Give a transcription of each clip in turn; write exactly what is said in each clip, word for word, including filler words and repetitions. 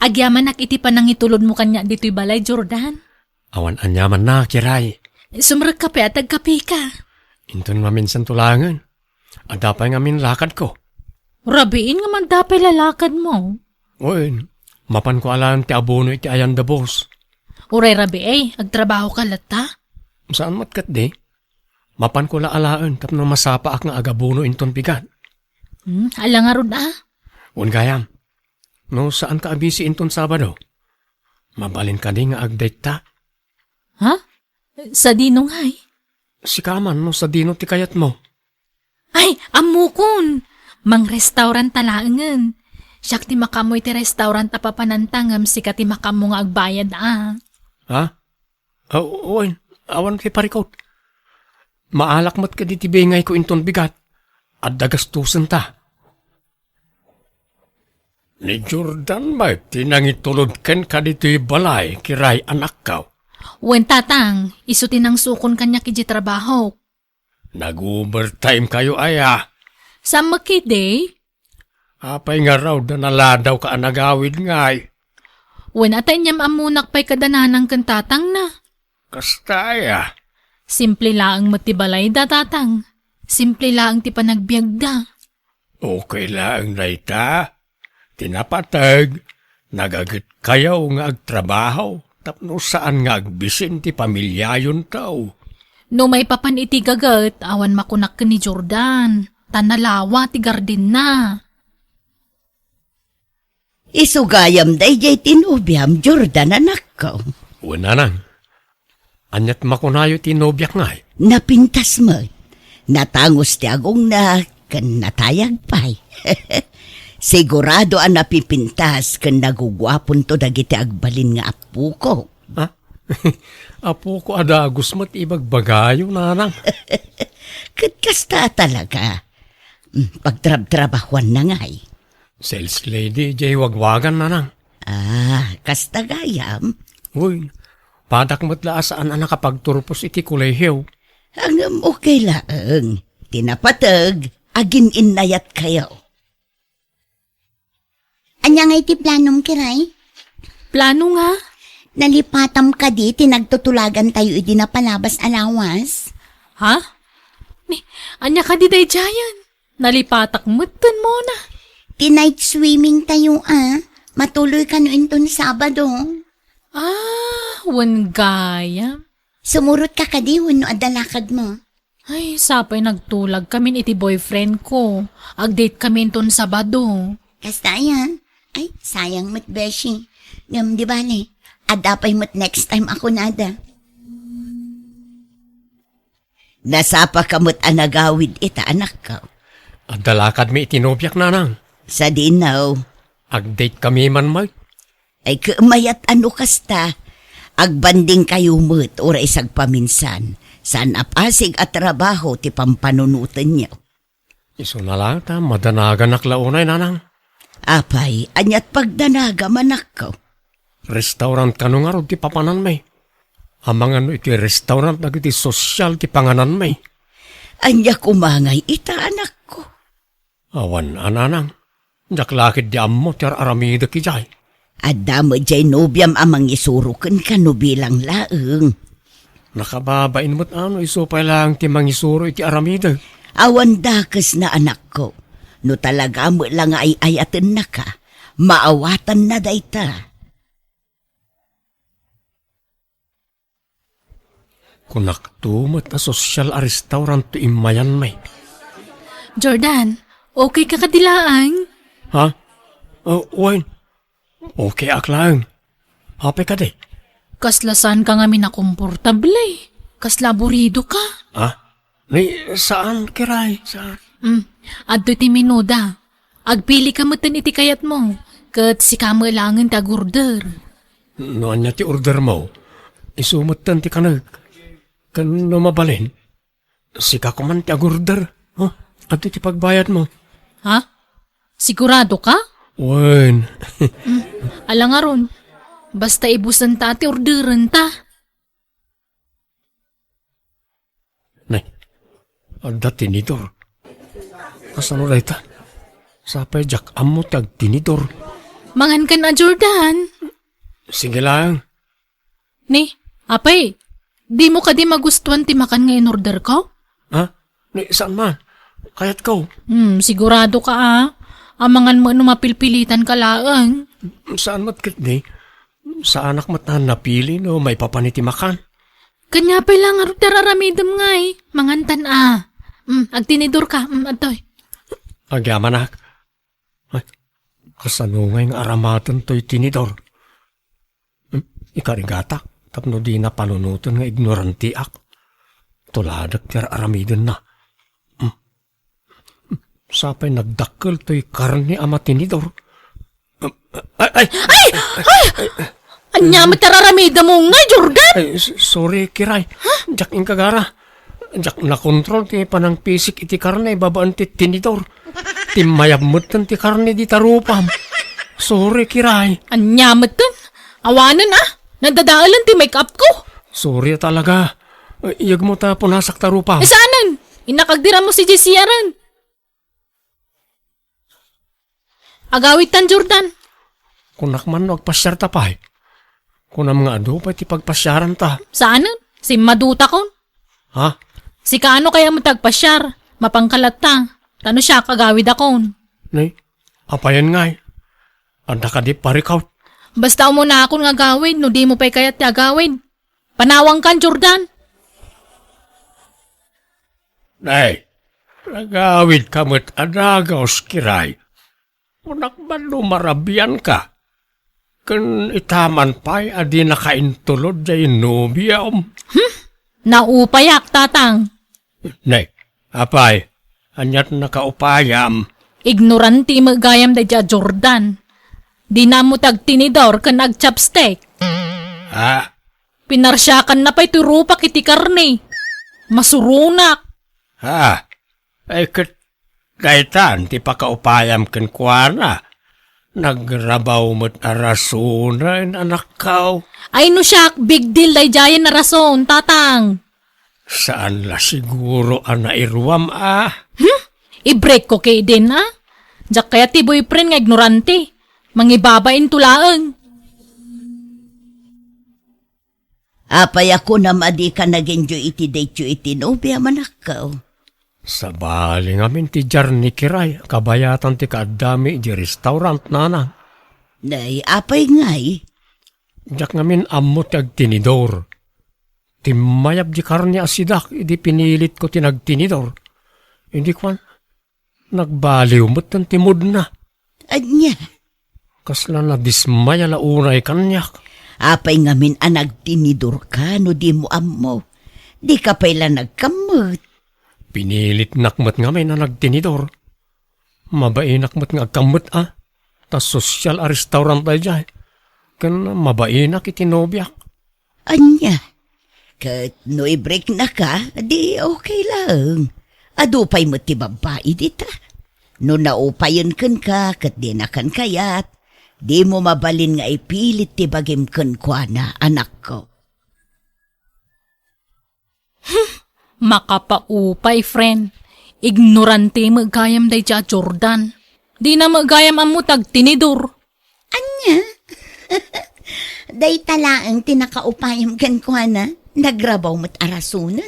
Agyamanak iti panangitulodmo kaniak ditoy balay, Jordan. Awan aniamanna, Kiray. Sumrekka pay a tagkapeka. Inton maminsan to laengen. Adda pay ngamin lakadko. Rabiin nga adda pay lakadmo. Wen, mapanko alaen ti abono iti ayan da boss. Uray rabii, agtrabahoka latta? Saan met ketdi. Mapanko la alaen tapno masapaak nga agabono inton bigat. Hmm, ala ngarud a? Wen gayam. No saanka a busy inton Sabado, mabalin kadi nga agdate-ta? Ha? Sadino ngay? Sika man no sadino ti kayatmo. Ay, ammokon! Mangrestaurant ta laengen. Siak ti makaammo iti restaurant a papananta ngem sika ti makaammo nga agbayad a. Ha? Aw, wen, awan ti parikut. Maalak met kadi ti bingayko inton bigat. Adda gastosenta. Ni Jordan met ti nangitulod kenka ditoy balay, Kiray, anakko. Wen, tatang, isu ti nangsukon kaniak idiay trabahok. Nag-overtime kayo aya? Saan met ketdi? Apay ngarud a naladawka a nagawid ngay? Wen, a ta inyam-ammonak pay kada nanang ken tatangna. Kasta aya? Simple laeng met ti balayda, tatang. Simple laeng ti panagbiagda. Okay laeng dayta. Ti napateg, nagaget kayo nga agtrabaho tapno saan nga agbisin ti pamiliayonto. No maipapan iti gaget, awan makunak ken ni Jordan, ta nalawa ti gardenna. Isu gayam daydiay ti nobiam, Jordan, anakko. Wen, nanang. Ania ti makunayo ti nobiak ngay? Napintas met. Natangus ti agongna ken natayag pay. Sigurado a napipintas ken naguguaponto dagiti agbalin nga appoko. Ha? Appoko a dagus met ibagbagayo, nanang. Ket kasta talaga. Mm, pagtrabtrabahuanna ngay. Sales lady, jay wagwagan, nanang. Ah, kasta gayam? Uy, padak met la a saan a nakapagturpos iti kolehiyo. Ngem okay laeng. Ti napateg, agin-innayat kayo. Ania ngay ti planom, Kiray? Plano nga? Nalipatam kadi ti nagtutulagan tayo idi napalabas a lawas? Ha? Ni, ania kadi daydiayen? Nalipatak metten, Mona. Ti night swimming tayo, a. Matuloy kano inton Sabado. Ah, wen gayam. Sumurot ka kadi wenno adda lakad mo? Ay, sapay nagtulag kamin iti boyfriend ko. Agdate kami inton Sabado. Kasta aya? Ay, sayang met, beshi. Ngem di bale, adda pay met next time a kunada. Nasapa ka met a nagawid ita, anakko. Adda lakadmi iti nobiak, nanang. Sadino? Agdate kami man met. Ay, ket mayat a no kasta. Agbanding kayo met, uray sagpaminsan. Saan a pasig a trabaho ti pampanunotenyo? Isuna la ta madanaganak la unay, nanang. Apay, aniat pagdanaga, anakko? Restaurant kano ngarud ti papananmi? Amangan no iti restaurant dagiti sosyal ti pangananmi. Ania koma ngay ita, anakko? Awan a, nanang. Diak la ketdi ammo ti ar-aramidek idiay. Adda met jay nobiam a mangisuro kenka no bilang laeng. Nakababain met a no isu pay laeng ti mangisuro iti aramidek. Awan dakesna, anakko. No talaga met la nga ay-ayatennaka, maawatanna dayta. Kunakto met a sosyal a restaurant ti immayanmi. Jordan, okay ka kadi laeng? Ha? Oh, wen. Okay ak laeng. Apay kadi? Kasla saan ka ngamin a komportable. Kasla aburido ka. Ha? Ni, saan, Kiray? Saan? Mm, adtoy ti menuda. Agpili ka metten iti kayatmo, ket sika met laengen ti agorder. No ania ti ordermo, isu metten ti kanek. Ken no mabalin, sika koman ti agorder. Oh, adtoy ti pagbayadmo. Ha? Sigurado ka? Wen. Mm, ala ngarud. Basta ibusenta ti orderenta. Nay, adda tinidor. Kasano dayta? Sapay diak ammo ti agtinidor. Mangankan a, Jordan. Sige lang. Ni, apay, dimo kadi magustuan ti makan nga in-order ko? Ha? Ni, saan man? Kayat ko. Hmm, sigurado ka, a. Amangan mo no mapilpilitan ka laeng. Saan met ket ni? Saanak met a napili no maipapan iti makan. Kanya pay lang ngarud ti ar-aramidem ngay. Mangantan a. Hmm, agtinidor ka. Hmm, adtoy. Agyamanak. Ay, kasano ngay nga aramaten toy tinidor? Hmm, ikarigatak, tapno dina panunoten nga ignorantiak. Tuladek ti ar-aramidenna. Hmm. Hmm, sapay nagdakkel toy karne a matinidor. Hmm, ay, ay! Ay! Ay! Ania met ti ar-aramidem mo ngay, Jordan? Ay, s-, sorry, Kiray. Diak inkagara. Diak nakontrol ti panangpisik iti karne babaen ti tinidor. Timmayab metten ti karne dita rupam. Sorry, Kiray. Ania metten? Awanen, a. Nadadaelen ti make-up ko. Sorry talaga. Iyegmo ta punasak ta rupam. Saanen? Innak agdiram mo idiay C R-en. Agawidtan, Jordan. Kunak man no agpasiarta pay. Kunam nga adu pay ti pagpasiaranta. Saanen? Simmadutakon. Ha? Sika, ano kaya mo ti agpasiar? Mapanka latta. Ta no siak, agawidakon. Nay, apayen ngay? Adda kadi parikot? Basta umunakon nga agawid, no dimo pay kayat ti agawid. Panawangkan, Jordan. Nay, nagawidka met a dagus, Kiray. Kunak man no marabianka. Ken ita man pay a dinaka intulod diay nobiam. Hmm? Naupayak, Tatang. Nay, apay, aniat nakaupayam? Ignorante met gayam daydiay a Jordan. Dina ammo ti agtinidor ken agchopstick. Ha? Pinarsiakanna pay ti rupak iti karne. Masuronak. Ha? Ay, ket daytan ti pakaupayam kenkuana. Nagrabaw met a rasonen, anakko. Ay, no siak, big deal daydiayen a rason, Tatang. Saan la siguro a nairuam, a? Hmm? I-break ko ketdin, a? Diak kayat ti boyfriend nga ignorante. Mangibabainto laeng. Apay a kunam a dika nag-enjoy iti date-yo iti nobiam, anakko? Sabali ngamin ti journey, Kiray, kabayatan ti kaaddami idiay restaurant, nanang. Nay, apay ngay? Diak ngamin ammo ti agtinidor. Timmayab di karne a sidak idi pinilitko ti nagtinidor. Idi kuan, nagbaliw metten ti moodna. Ania? Kasla nadismaya la unay kaniak. Apay ngamin a nagtinidorka no dimo ammo? Dika pay la nagkammet. Pinilitnak met ngamin a nagtinidor. Mabainak met nga agkammet, a. Ta sosyal a restaurant daydiay. Ken mabainak iti nobiak. Ania? Ket no i-breaknaka, di okay laeng. Adu pay met ti babbai dita. No naupayen kenka ket dinakan kayat, dimo mabalin nga ipilit ti bagim kenkuana, anakko. Hmm, makapaupay, friend. Ignorante met gayam daydiay a Jordan. Dina met gayam ammo ti agtinidor. Ania? Dayta laeng ti nakaupayam kenkuana. Nagrabaw met a rasonen.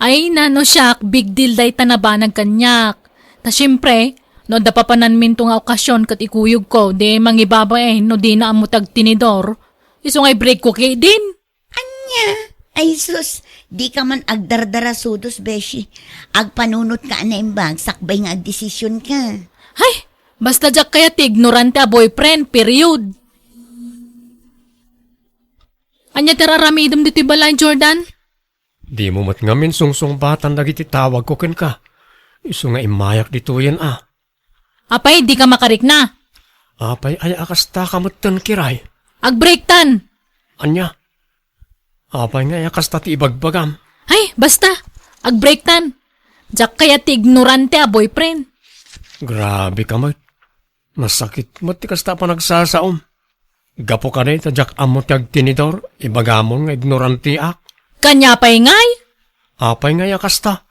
Ay, nano siak, big deal dayta nabanag kaniak. Ta siempre, no adda papananminto nga okasion ket ikuyogko, di mangibabain no dina ammo ti agtinidor. Isu nga i-breakko ketdin. Ania? Ay sus, dika man agdardarasudos, beshi. Agpanunotka a naimbag sakbay nga agdesisionka. Hay, basta diak kayat ti ignorante a boyfriend, period. Ania ti ar-aramidem ditoy balay, Jordan? Dimo met ngamin sungsungbatan dagiti tawagko kenka. Isu nga immayak ditoyen, a. Apay, dika makarikna? Apay aya a kastaka metten, Kiray? Agbreaktan! Ania? Apay nga aya kasta ti ibagbagam? Ay, basta! Agbreaktan! Diak kayat ti ignorante a boyfriend. Grabe ka met. Nasakit met ti kasta a panagsasaom. Gapu kadi ta diak ammo ti agtinidor, ibagamon nga ignorantiak. Kania pay ngay? Apay ngay a kasta?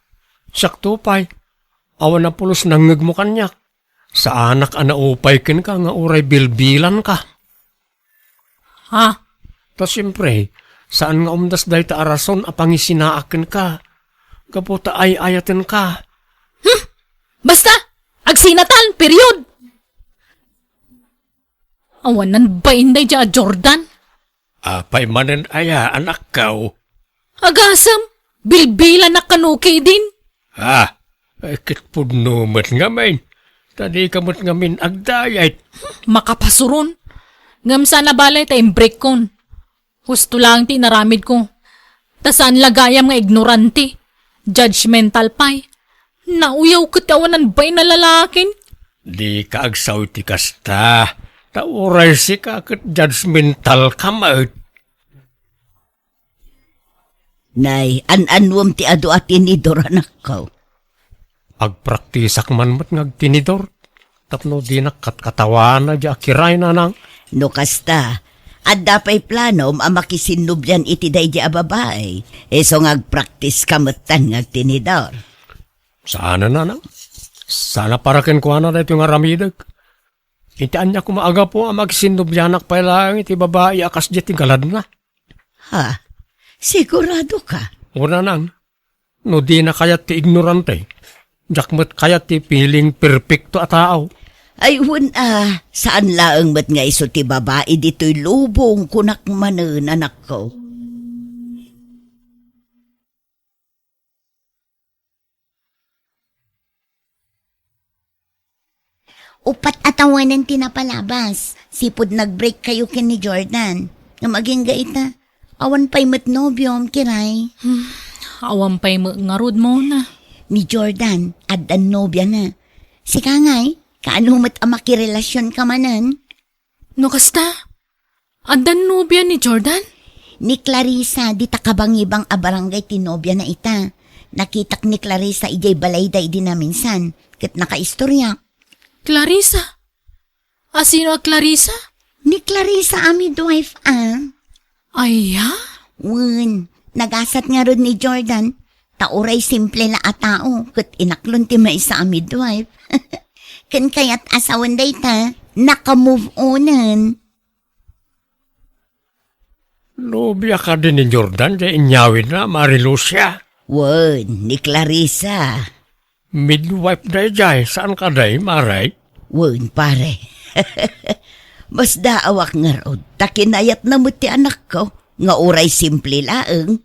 Siakto pay. Awan a pulos nangngegmo kaniak. Saanak a naupay kenka nga uray bilbilanka. Ha? Ta siempre, saan nga umdas dayta a rason a pangisinaak kenka. Gapu ta ay-ayatenka. Hmm? Basta! Agsinatal! Period! Awanan bain daydiay a Jordan. Apay manen aya, anakko? Agasem, bilbilanak kano ketdin. Ah, ay, ket pudno met ngamin. Ta dika met ngamin agdayet. Makapasuron. Ngem saan a bale ta imbreakkon. Husto laeng ti inaramidko. Ta saan la gayam nga ignorante. Judgmental pay. Nauyaw ket awanan bain a lalakin. Dika agsaw iti kasta. Ta uray sika ket judgmental ka met. Nay, an-annuem ti adu a tinidor, anakko? Agpraktisak man met nga agtinidor, tapno dinak katkatawana di akiray, nanang. No kasta, adda pay planom a makisinnobian iti daydi a babai, isu nga agpraktiska metten nga agtinidor. Saan a, nanang? Saan a para kenkuana daytoy nga aramidek. Iti ania koma a gapu a makisinnobianak pay laeng iti babai a kasdiay ti galadna? Ha? Sigurado ka? O, nanang, no dina kayat ti ignorante, diak met kayat ti feeling perfecto a tao. Ay, wen a, saan laeng met nga isu ti babai ditoy lubong, kunak manen, anakko. Uppat a tawenen ti napalabas. Sipud nag-break kayo ken ni Jordan. Ngem agingga ita, awan pay met nobiom, Kiray. Hmm, awan pay met ngarud, Mona. Ni Jordan, addan nobiana. Sika ngay, kaano met a makirelasyon ka manen? No kasta, addan nobia ni Jordan? Ni Clarissa, dita kabangibang a barangay ti nobiana ita. Nakitak ni Clarissa idiay balayda idi naminsan, ket nakaistoryak. Clarissa? Asino a Clarissa? Ni Clarissa a midwife, a. Aya? Wen, nagasat ngarud ni Jordan, ta uray simple la a tao, ket inaklon ti maysa a midwife. Ken kayat a sawen dayta, naka-move onen. Nobia kadi ni Jordan diay inyawidna, Mari Lucia? Wen, ni Clarissa. Midwife daydiay, saan kadi, Mari? Wen, pare. Masdaawak ngarud, ta kinayatna met ti anakko, nga uray simple laeng.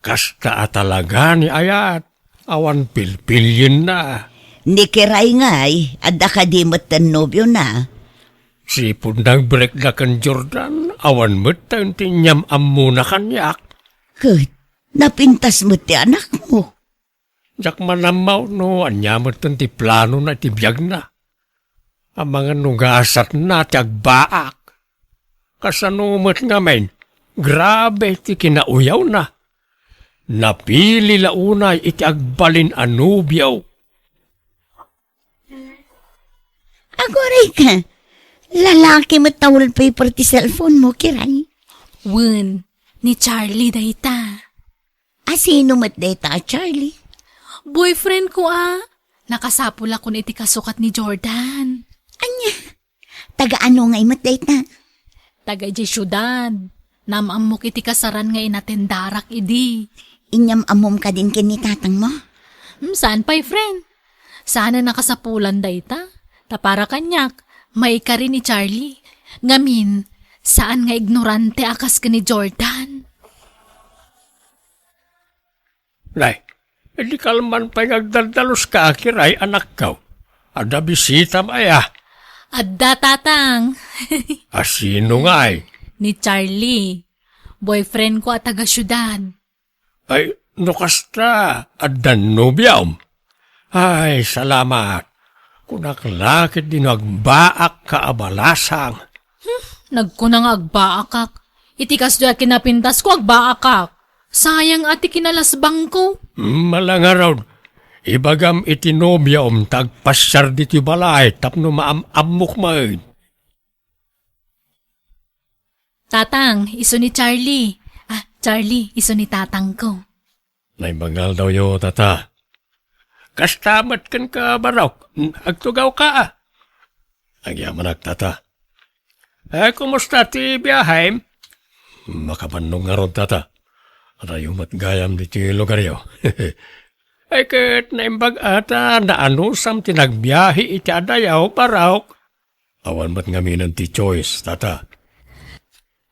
Kasta a talaga ni ayat, awan pilpilienna. Ni Kiray ngay, adda kadi metten nobiona? Sipud nag-breakda ken Jordan, awan metten ti inyam-ammona kaniak. Ket, napintas met ti anakmo. Diak man ammo no ania metten ti planona iti biagna. Amangan no gasatna ti agbaak. Kasano met ngamin, grabe ti kinauyawna. Napili la unay iti agbalin a nobio. Aguray ka, lalaki met ta wallpaper ti cellphone mo, Kiray. Wen, ni Charlie dayta. Asino met dayta a Charlie? Boyfriend ko a. Nakasapulakon iti kasukat ni Jordan. Ania? Taga ano ngay met dayta? Taga idiay siudad. Naam-ammok iti kasaran nga inatendarak idi. Inyam-ammom kadin ken ni tatangmo? Hmm, saan pay, friend? Saan a nakasapulan dayta? Ta para kaniak, maikari ni Charlie. Ngamin, saan nga ignorante a kas ken ni Jordan. Nay, idi kalman pay nga agdaldaluska, Kiray, anakko. Adda bisitam aya? Adda, Tatang. Asino ngay? Ni Charlie. Boyfriend ko a taga-siudad. Ay, no kasta, addan nobiom? Ay, salamat. Kunak la ketdi no agbaakka a balasang. Hmm, nagkuna nga agbaakak. Iti kastoy a kinapintasko, agbaakak. Sayang a ti kinalasbangko. Hmm, ala ngarud. Ibagam iti nobiom ta agpasiar ditoy balay tapno maam-ammok met. Tatang, isu ni Charlie. Ah, Charlie, isu ni tatangko. Naimangaldawyo, tata. Kasta met kenka, Barok. Agtugawka, a. Agyamanak, tata. Eh, kumusta ti biahem? Makabannog ngarud, tata. Adayo met gayam ditoy lugaryo. Eh, ket naimbag a ta naanusam ti nagbiahe iti adayo, Barok. Awan met ngaminen ti choice, tata.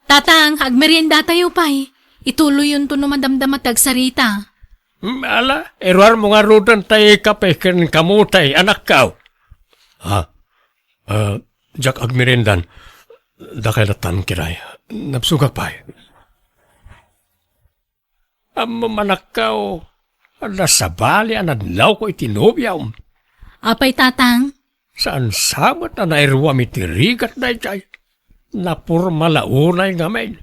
Tatang, agmeriendatayo pay. Ituloyonto no madamdama ti agsarita. Hmm, ala, iruarmo ngaruden tay kape ken kamutay, anakko. Ha? Ah, diak agmeriendan. Dakay lattan, Kiray. Nabsogak pay. Ammom, anakko, adda sabali a nadlawko iti nobiam. Apay, tatang? Saan sa met a nairuam iti rigat daydiay. Naporma la unay ngamin.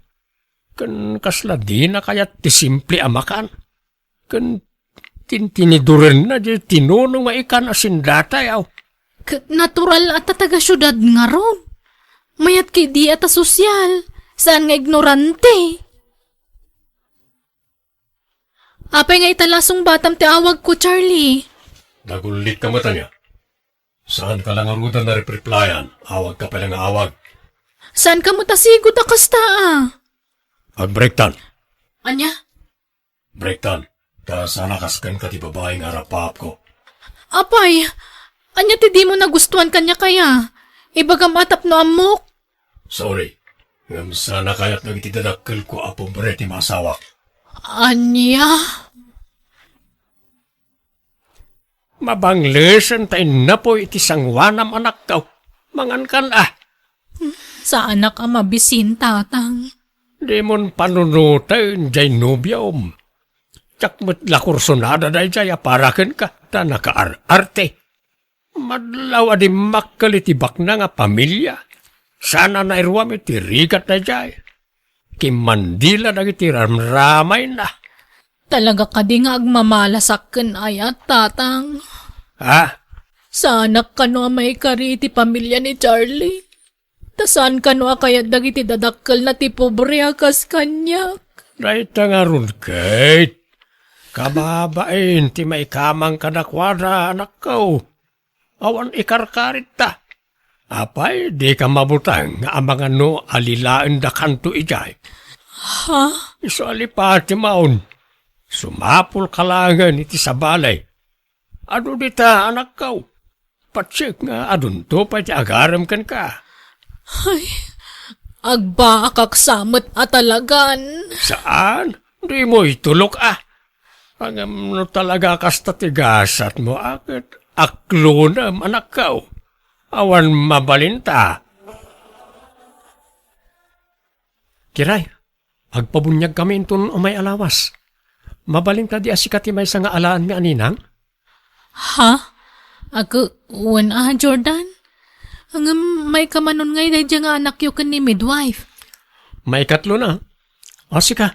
Ken kasla dina kayat ti simple a makan. Ken tintinidurenna diay tinuno nga ikan a sindatayo. Ket natural a ta taga-siudad ngarud. Mayat ketdi a ta sosyal, saan nga ignorante. Apay nga ita la a sungbatam ti awagko, Charlie? Nagullitka met ania? Saanka la ngaruden a repreplayan, awagka pay la nga awag. Saanka met a sigud a kasta a? Agbreaktan. Ania? Breaktan, ta saan a kaskenka ti babai nga arapaapko. Apay, ania ti dimo nagustuan kaniak aya? Ibagam a tapno ammok. Sorry, ngem saan a kayat dagiti dadakkelko a pobre ti maasawak. Ania? Mabanglesen ta innapoy iti sangoanam, anakko. Mangankan a. Saanak a mabisin, tatang. Dimon panunoten jay nobiom. Diak met la kursunada dayjay a para kenka, ta nakaar-arte. Madlaw a dimmakkel iti bakna nga pamilia, saan a nairuam iti rigat dayjay. Kimmandila dagiti ramramayna. Talaga kadi nga agmamalasak ken ayat, tatang? Ha? Saanak kano a maikari iti pamilia ni Charlie. Ta saan kano a kayat dagiti dadakkelna ti pobre a kas kaniak. Dayta ngarud, Kate. Kababain ti maikamang kadakuada, anakko. Awan ikarkaritta. Apay, dika mabuteng nga amangan no alilaendakanto idiay? Ha? Isu a lipatemaon. Sumapulka laengen iti sabali. Adu dita, anakko. Patsek nga adunto pay ti agarem kenka. Ay, agbaakak sa met a talagan. Saan? Dimo itulok a. Ngem no talaga kasta ti gasatmo, a ket aklonem, anakko. Awan mabalinta. Kiray, agpabuniagkami inton umay a lawas. Mabalin kadi a sika ti maysa nga alaanmi a ninang? Ha? Ag-, wen a, Jordan? Ngem maikamanon ngay daydiay nga anakyo ken ni midwife? Maikatlona. O sika,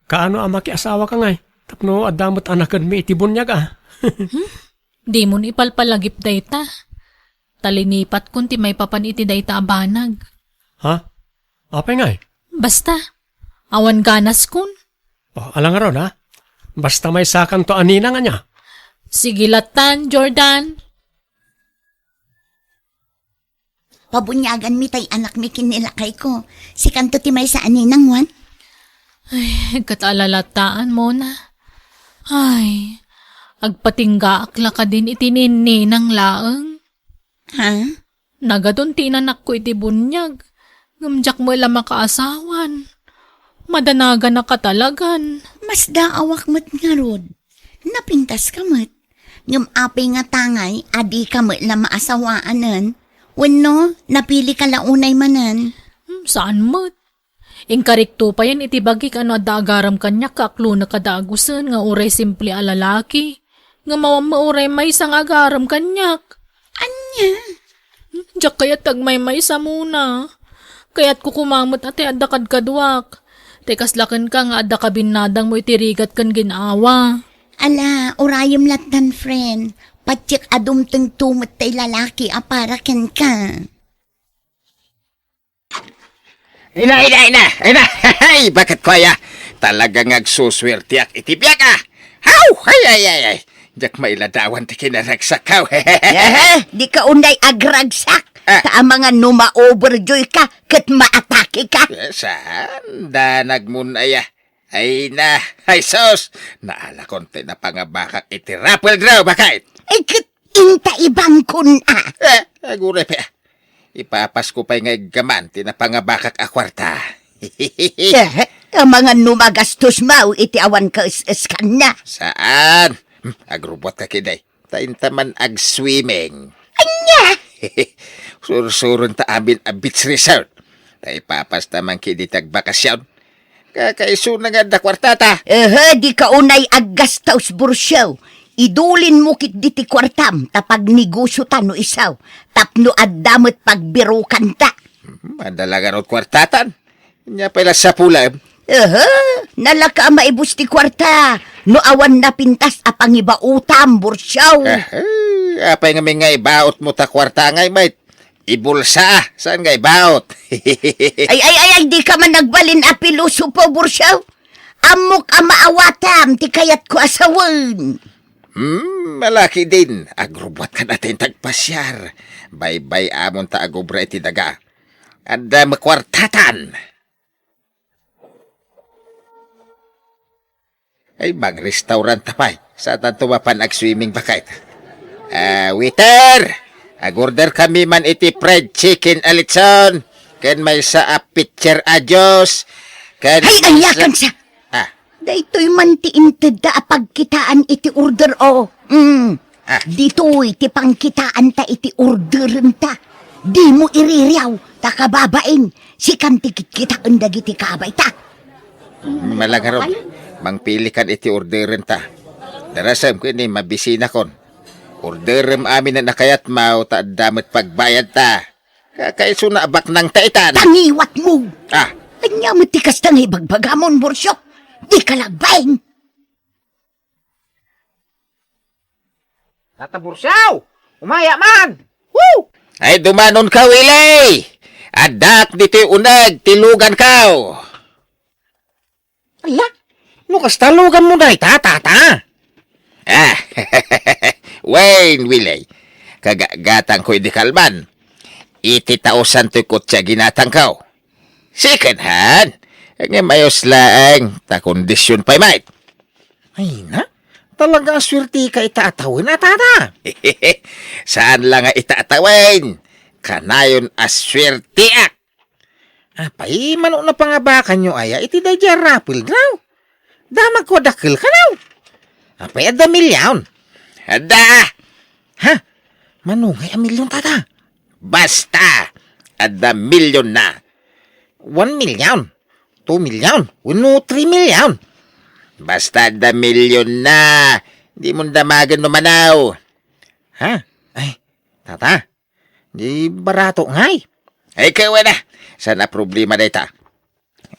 kaano a makiasawaka ngay? Tapno adda met anakenmi iti buniag a. Hmm? Dimon ipalpalagip dayta. Ta linipatkon ti maipapan iti dayta a banag. Ha? Apay ngay? Basta, awan ganaskon. O, ala ngarud, ha? Basta maysakanto a ninang ania. Sige lattan, Jordan. Pabuniaganmi tay anakmi ken ni lakayko. Sikanto ti maysa a ninang, wen? Ay, ket ala lattan, Mona. Ay, agpatinggaak la kadin iti ninninang laeng. Ha? Nagadun ti inanakko iti buniag, ngem diak met la makaasawan. Madanaganak a talagan. Masdaawak met ngarud. Napintaska met. Ngem apay nga tangay a dika met la maasawaanen? Wenno, napilika la unay manen? Hmm, saan met. Inkarikto payen iti bagik a no adda agarem kaniak, kaaklonek a dagusen nga uray simple a lalaki. Ngem awan met uray maysa nga agarem kaniak. Ania? Diak kayat ti agmaymaysa, Mona. Kayatko koma met a tay adda kadkaduak. Tay kasla kenka nga adda kabinnadangmo iti rigat ken gin-awa. Ala, urayem lattan, friend. Patiek a dumtengto met tay lalaki a para kenka. Ina, ina, ina, ina. Ay, baket ko aya. Talaga nga agsusuertiak iti biag a. Haw! Ay, ay, ay, ay. Diak mailadawan ti kinaragsak, haw. Yaha, dika unay agragsak. Ah. Ta amangan no ma-overjoy ka ket maatake ka. Eh, saan? Danagmon aya. Ay na, ay sus! Naalakon ti napangabakak iti raffle draw, baket! Ay, ket inta ibangkon, a. Eh, aguray pay, a. Ipapasko pay nga iggaman ti napangabakak a kuarta. Eh, amangan no magastos maw iti awan ka es-eskanna. Saan? Hmm, agrubot ka kiday. Ta inta man agswimming. Ania? Sursuron ta amin a beach resort. Ta ipapasta man ki dita agbakasyon. Kakaisuna nga adda kuartata. Ehe, di ka unay aggastos, Bursiaw. Idulin mo kit diti kuartam, ta pagnegosyo ta no isaw, tapno adda met pagbirokanta. Hmm, adda la ngarud kuartatan. Nia pay la sapulem? Ehe, nalaka a maibus ti kuarta no awan napintas a pangibaotam, Bursiaw. Ehe, apay ngamin nga ibaotmo ta kuarta ngay met? Ibulsa, saan nga ibaot? Ay, ay, ay, ay, di ka man nagbalin a pilosopo, Bursiaw. Ammok a maawatam ti kayatko a sawen. Hmm, malaki din. Agrubbuat ka natin tagpasiar. Baybay-amon ta agubra iti daga. Adda makuartatan. Ay, bang restaurant ta pay. Saan tanto mapan agswimming baket? Ah, waiter! Agorder kami man iti fried chicken a litson, ken maysa a pitcher a juice, ken Ay, maysa ayakan sa! Ah. Daytoy man ti intedda a pagkitaan iti order, o. Mm. Ah. Ditoy ti pangkitaanta iti orderenta. Dimo iririaw, ta kababain, sikan ti kitkitaen dagiti kabayta. Malangaron, mangpilikan iti orderenta. Darasem ken ni mabisinakon. Orderem amin a kayatmo ta adda met pagbayadta. Kakaisuna a baknangta itan. Tangiwatmo! Ah. Ania met ti kasta nga ibagbagamon, Bursiaw? Di ka lagbain! Tata Bursiaw! Umaya man! Woo! Ay, dumanonka, Willie! Addak ditoy uneg ti luganko! Ala, no kasta luganmo dayta, tata? Ah, wen, Willie. Kagagatangko idi kalban. Eighty thousand toy kotse a ginatangko. Second hand. Ngem ayos laeng, ta kondisyon pay met. Ay na, talaga a suertika ita a tawen a, tata. Saan la nga ita a tawen. Kanayon a suerteak. Apay, mano napangabakanyo aya iti daydiay a raffle draw? Damagko a dakkel kano? Apay, adda milyon? Adda! Ha? Mano ngay a milyon, tata? Basta, adda milyonna. One million, two million, wenno three million. Basta adda milyonna. Dimon damagen no mano. Ha? Ay, tata. Di barato ngay. Ay, kawana. Saan a problema dayta?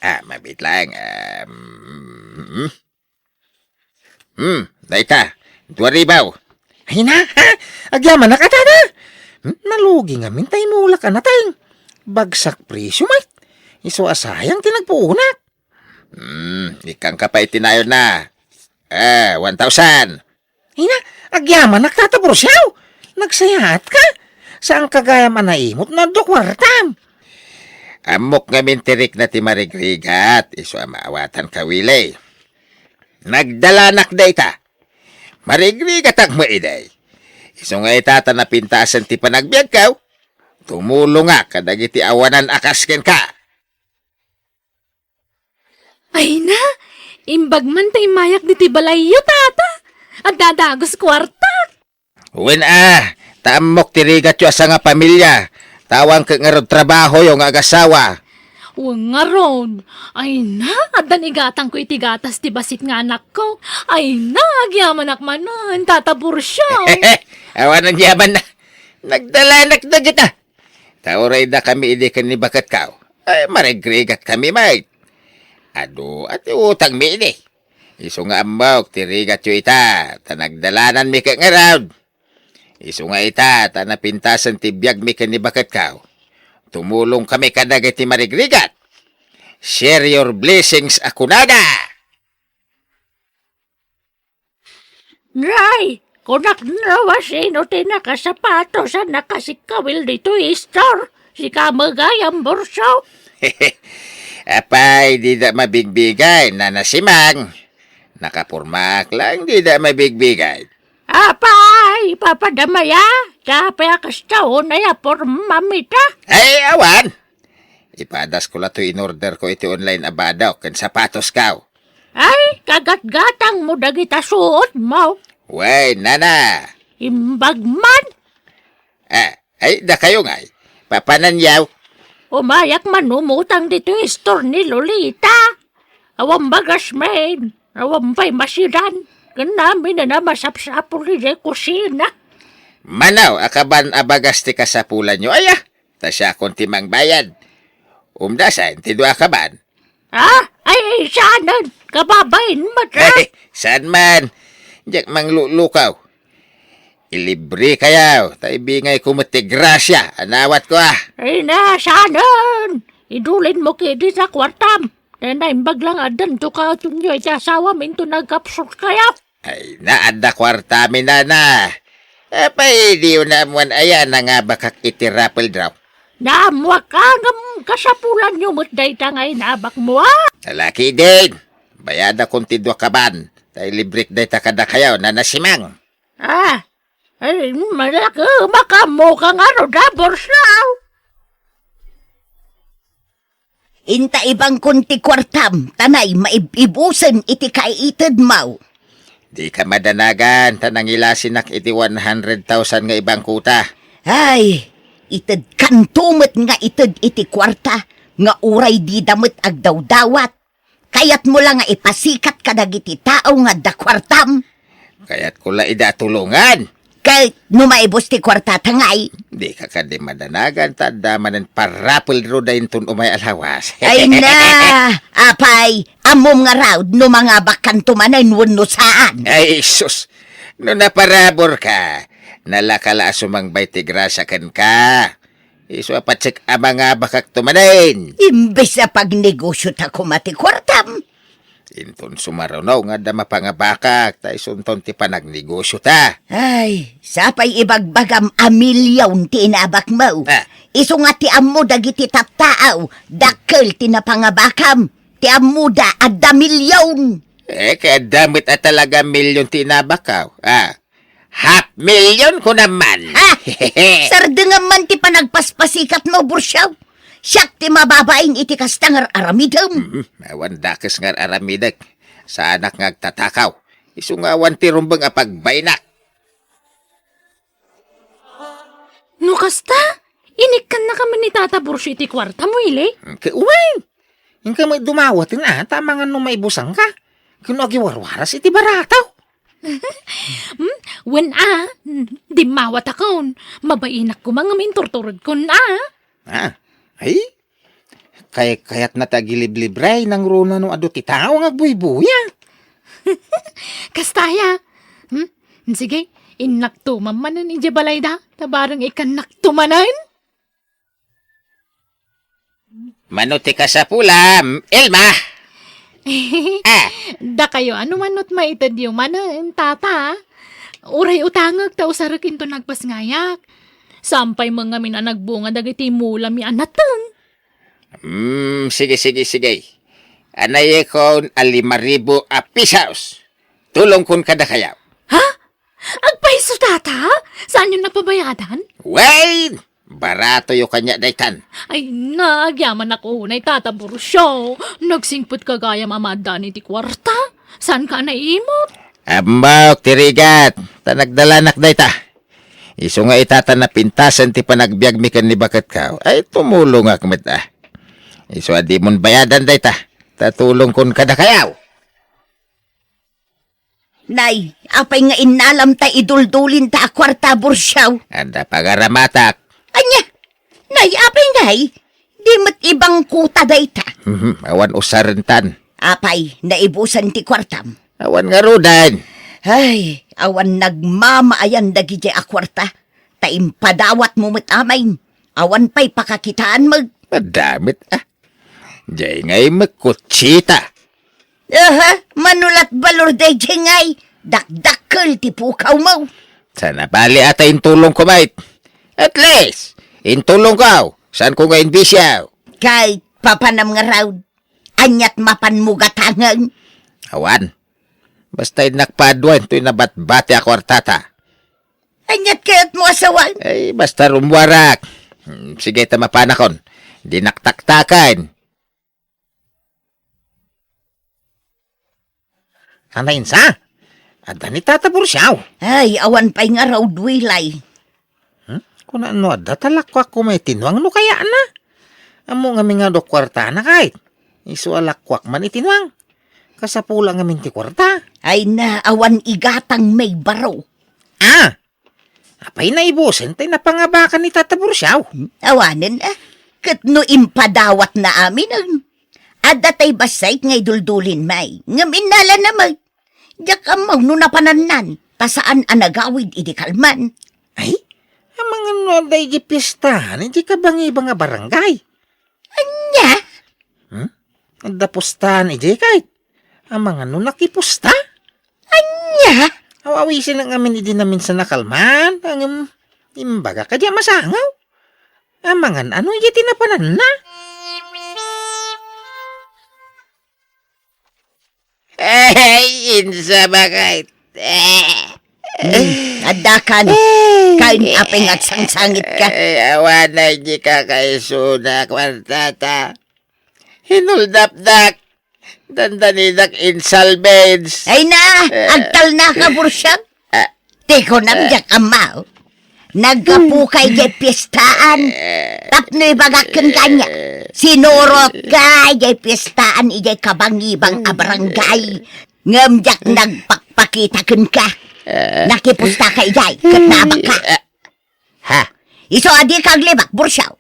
Ah, mabiit laeng. Ah, mm, mm. Hmm, dayta, dua ribu. Ay na, ha? Agyamanak a, tata? Hmm, nalugi ngamin ta imulak a nateng. Bagsak presyo met. Isu a sayang ti nagpuonak. Hmm, ikkanka pay ti nayonna. Ah, one thousand. Ay na, agyamanak, tata Bursiaw. Nagsayaatka. Saanka gayam a naimot no adda kuartam. Ammok ngamin ti rikna ti marigrigat, isu a maawatanka, Willie. Nagdalanak dayta. Marigrigatak met idi. Isu nga ita ta napintasen ti panagbiagko, tumulongak kadagiti awanan a kas kenka. Ay na, imbag man ta immayak ditoy balayyo, tata. Adda dagus kuarta. Wen a, ta ammok ti rigatyo a sangapamilia. Ta awan ket ngarud trabahoyo nga agasawa. Wen ngarud. Ay na, addan igatangko iti gatas ti bassit nga anakko. Ay na, agyamanak manen, tata Bursiaw. Awan agyamanna. Nagdalanak dagita. Ta uray dakami idi ken ni baketko. Ay, marigrigatkami met. Adu a ti utangmi idi. Isu nga ammok ti rigatyo ita, ta nagdalananmi ket ngarud. Isu nga ita, ta napintasen ti biagmi ken ni baketko. Tumulongkami kadagiti marigrigat. Share your blessings a kunada. Nay! Kunak no, sino ti nakasapatos a nakasikkawil ditoy store? Sika met gayam, Burso? Apay, dida mabigbigay, Nana Simang. Nakapormaak lang, dida mabigbigay. Apay, papadamaya, ta apay a kasta unay a pormam ita? Ay, awan! Ipadasko la toy in-order ko iti online a badok ken sapatos kaw. Ay, kagatgatang mo dagita suot mo. Wen, nana. Imbag man. Ah, ay, dakayo ngay. Papananyaw. Umayak man umutang ditoy store ni Lolita. Awan bagas men. Awan pay masidan. Ken amin a masapsapul idiay kusina. Manaw, a kaban a bagas ti kasapulanyo, aya? Ta siakon ti mangbayad. Umdasan ti dua a kaban. Ah, ay, ay, saanen? Kababain met, ah? Ay, saan man? Diak manglukaw. Ilibre kayaw, ta ibingay ko met ti grasia a nawat ko, ah. Ay na, saanen? Idulin mo kidi sa kuartam. Kaya naimbag lang addan to katunyo iti asawam into nagkapsot kayaw. Ay, na, adda kuartami, nana. Apay, diyo naammuan aya nangabakak iti raffle draw? Naammuak a ngem kasapulanyo met dayta nga inabakmo, a? Alaki din. Bayadakon ti dua kaban. Ta ilibrek dayta kadakayo, Nana Simang. Ah, ay, malaki, makamu ka nga no, da, Bursaw. Inta ibangkon ti kuartam, ta nay maib-ibusen iti kaitedmo. Dika madanagan, ta nangilasinak iti one hundred thousand nga ibangkota. Ay, itedkanto met nga ited iti kuarta, nga uray dida met agdawdawat. Kayatmo la nga ipasikat kadagiti tao nga adda kuartam? Kayatko la ida tulongan. Ket no maibus ti kuartata ngay? Dika kadi madanagan ta adda manen parapel ruda inton umay a lawas. Ay na! Apay, ammom ngarud no mangabakkanto manen wenno saan? Ay, sus! No naparaburka, nalaka la a sumangbay ti grasia kenka. Isu a patsek a mangabakakto manen. Imbes a pagnegosiota koma ti kuartam. Inton sumaruno nga adda mapangabakak, ta isunton ti panagnegosiota. Ay, sapay ibagbagam a milyon ti inabakmo. Ah. Isu nga ti ammo dagiti tattaaw, dakkel ti napangabakam. Ti ammoda, adda milyon. Eh, kay adda met a talaga milyon ti inabakkaw. Ah, half million ko naman. Ha? Sardengam man ti panagpaspasikatmo, Bursiaw. Siak ti mababain iti kasta nga ar-aramidem. Mhm, awan dakes nga ar-aramidek. Saanak nga agtatakaw. Isu nga awan ti rumbeng a pagbainak. No kasta, inikkannaka man ni Tata Bursiaw iti kuartam, Willie? Ke-, wen! Inka met dumawaten a, ta amangan no maibusanka. Ken no agiwarwaras iti barataw. Hmm? Wen a, dimmawatakon. Mabainak koma ngem inturturedkon a. Ah, ay? Kay-, kayatna ti agiliblibre, nangruna no adu ti tao nga agbuybuya. Kasta aya. Hmm? Sige, innakto man manen idiay balayda, ta bareng ikkannakto manen. Mano ti kasapulam, Elma? Ah. Dakayo, ano manot maitedyo manen, tata? Uray utangek ta usarek inton nagpasngayak. Sampay met ngamin a nagbunga dagiti mulami a naten. Hmm, sige, sige, sige. Anayekon a lima ribu a pisos. Tulongkon kadakayo. Ha? Agpayso, tata? Saanyo napabayadan? Wen! Baratoyo kaniak daytan. Ay, nagyamanak unay, Tata Bursiaw. Nagsingpet ka gayam a maaddaan iti kuarta. Saanka a naimot? Ammok ti rigat, ta nagdalanak dayta. Isu nga ita ta napintasen ti panagbiagmi ken ni baketko, ay tumulongak met a. Isu a dimon bayadan dayta, ta tulongkon kadakayo. Nay, apay nga innalam ta iduldulinta a kuarta, Bursiaw? Adda pagaramatak. Ania? Nay, apay ngay? Di met ibangkota dayta. Mhm, awan usarentan. Apay, naibusan ti kuartam? Awan ngaruden. Ay, awan nagmamaayan dagidiay a kuarta. Ta impadawatmo met amin. Awan pay pakakitaanmo. Adda met, ah. Jay ngay met kutsita. Aha, mano lat balor dayjay ngay. dakdakkel ti pukawmo. Sana bali ata intulongko met. At least, intulongko, saanko nga inbisio. Kay papanam ngarud, aniat mapanmo gatangen? Awan. Basta innak padua intoy nabatbati a kuartata. Aniat kayatmo a sawen? Ay, basta rummuarak. Hmm, sige ta mapanakon. Dinak taktaken. Anainsa? Adda ni Tata Bursiaw. Ay, awan pay ngarud, Wilay. Hmm? Kuna no adda ta lakuak koma iti nuang no kayatna. Ammo ngamin nga adu kuartana kayat. Isu a lakuak man iti nuang. Kasapula ngamin ti kuarta. Ay na, awan igatang may baro. Ah! Apay naibusen tay napangabakan ni Tata Bursiaw? Awanen, ah. Ket no impadawatna aminen, adda tay bassit nga iduldulin may, ngem innalana met. Diak ammo no napanannan, ta saan a nagawid idi kalman. Ay, amangan no adda idi piestahan idi kabangibang a barangay. Ania? Hmm? Adda pustahan idi kayat? Amangan no nakipusta? Ania? Aw-awisen ngamin idi naminsan a kalman, ngem imbaga kadi a masango. Amangan ano idi ti napananna? Ay, insa bakit? Hmm, adda kan. Ay. Kain apay nga agsangsangitka? Ay, awan na idi kakaisuna, kuartata. Hinuldapdak. Dandanidak in salvage. Ay na, eh, agtalnaka, Bursiaw. Ah. Ti kunam, ah, diak ammo. Naggapuka idiay piestaan. Eh. Tapno ibagak kenka ania. Eh. Sinurotka idiay piestaan idiay kabangibang a barangay. Ngem diak nagpakpakita kenka. Eh. Nakipustaka idiay, ket naabakka. Eh. Ha? Isu a dika aglibak, Bursiaw.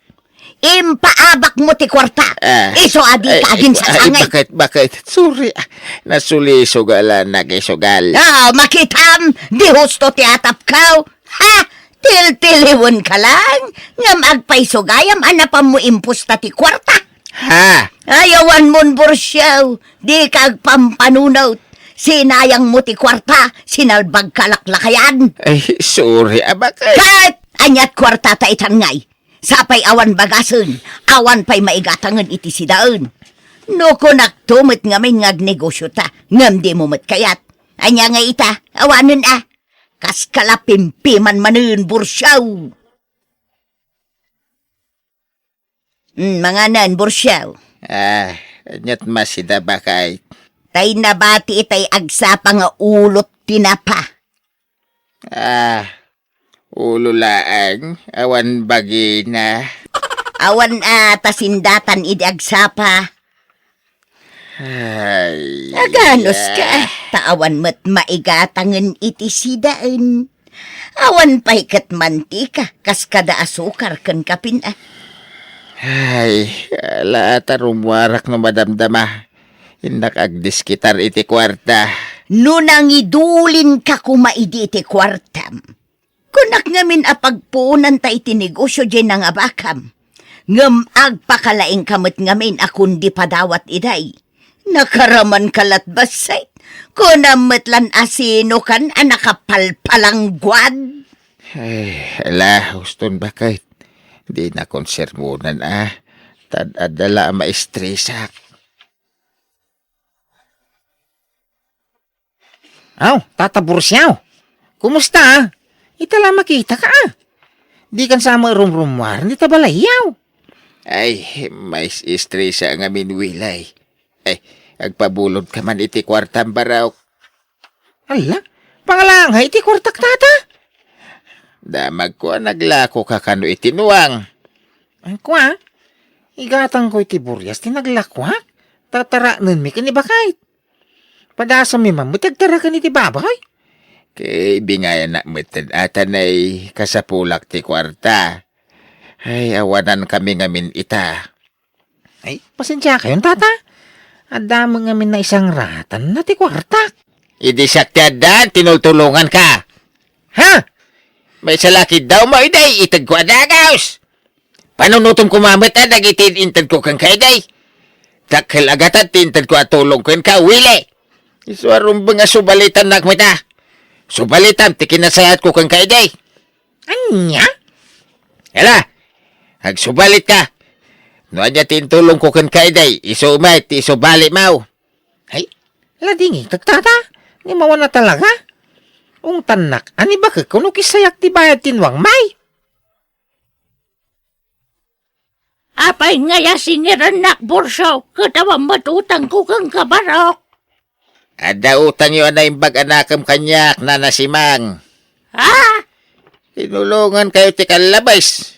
Impaabakmo ti kuarta. Ah. Isu a dika, ay, aginsasangit. Ay, bakit, bakit? Sorry, ah. Nasulisog a la nagisugal. Ah, makitam, di husto ti atapkaw. Ha? Tiltiliwenka lang. Ngem agpaisugayam a napanmo impusta ti kuarta. Ha? Ay, awanmon, Bursiaw. Dika agpampanunot. Sinayangmo ti kuarta, sinalbagka laklakayan. Ay, sorry, abakay. Ket aniat kuartata itan ngay? Sapay awan bagasen, awan pay maigatangen iti sidaen. No kunakto met ngamin nga agnegosiota, ngem dimo met kayat. Ania nga ita, awanen a. Kaska la pimpiman manen, Bursiaw. Mm, manganan, Bursiaw. Ah, aniat masida, bakay? Tay nabati itay agsapa nga ulot ti napa. Ah, ulo laeng, awan bagina. Awan a ta sindatan idi agsapa. Ay, aganoska, ah, ta awan met maigatangen iti sidaen. Awan pay ket mantika, kas kada asukar ken kapin a. Ay, ala ta rummuarak no madamdama. Innak agdiskitar iti kuarta. No nangidulinka koma idi iti kuartam, kunak ngamin a pagpuonanta iti negosio diay nangabakam. Ngem agpakalaingka met ngamin a kundi padawat iday. Nakaramanka lat bassit. Kunam met lan a sinokan a nakapalpalangguad. Ay, ala, uston bakit? Dinakon sermonan a. Tad-adda la a maestresak. Aw, Tata Bursiaw. Kumusta, a? Ita la makitaka, a. Dikan sa marumrumuar ita balayyo. Ay, mais-estresa ngamin, Wilay. Ay, agpabulodka man iti kuartam, barok. Ala, pangalangay iti kuartak, Tata? Damagko a naglakoka kano iti nuang. Ay, kua, igatangko iti burias ti naglakoak. Tataraknenmi ken ni Bakay. Padasammi man met ti agtaraken iti baboy. Ket ibingayanak metten a ta nay kasapulak ti kuarta. Ay, awanankami ngamin ita. Ay, pasensiakayon, Tata. Adda met ngamin naisangratanna ti kuartak. Idi siak ti addan, tinultulonganka. Ha? Maysa la ketdi a umay, day, itedko a dagus. Panunotem koma met a dagiti intedko kenka, day. Dakkel a gatad ti intedko a tulong kenka, Willy. Isu a rumbeng a subalitannak met a. Subalitam ti kinasayaatko kenka idi. Ania? Hala, agsubalitka. No ania ti intulongko kenka idi, isu met ti isubalim. Ay, ladingit, tata. Ni mawana talaga. Ungtannak, ani bakek kuno kisayak ti bayad ti nuang, may? Apay nga asingirennak, Burso, ket awan met utangko kenka, Barok? Adda utangyo a naimbag a nakem kaniak, Nana Simang. Ha? Tinulongankayo ti kallabes.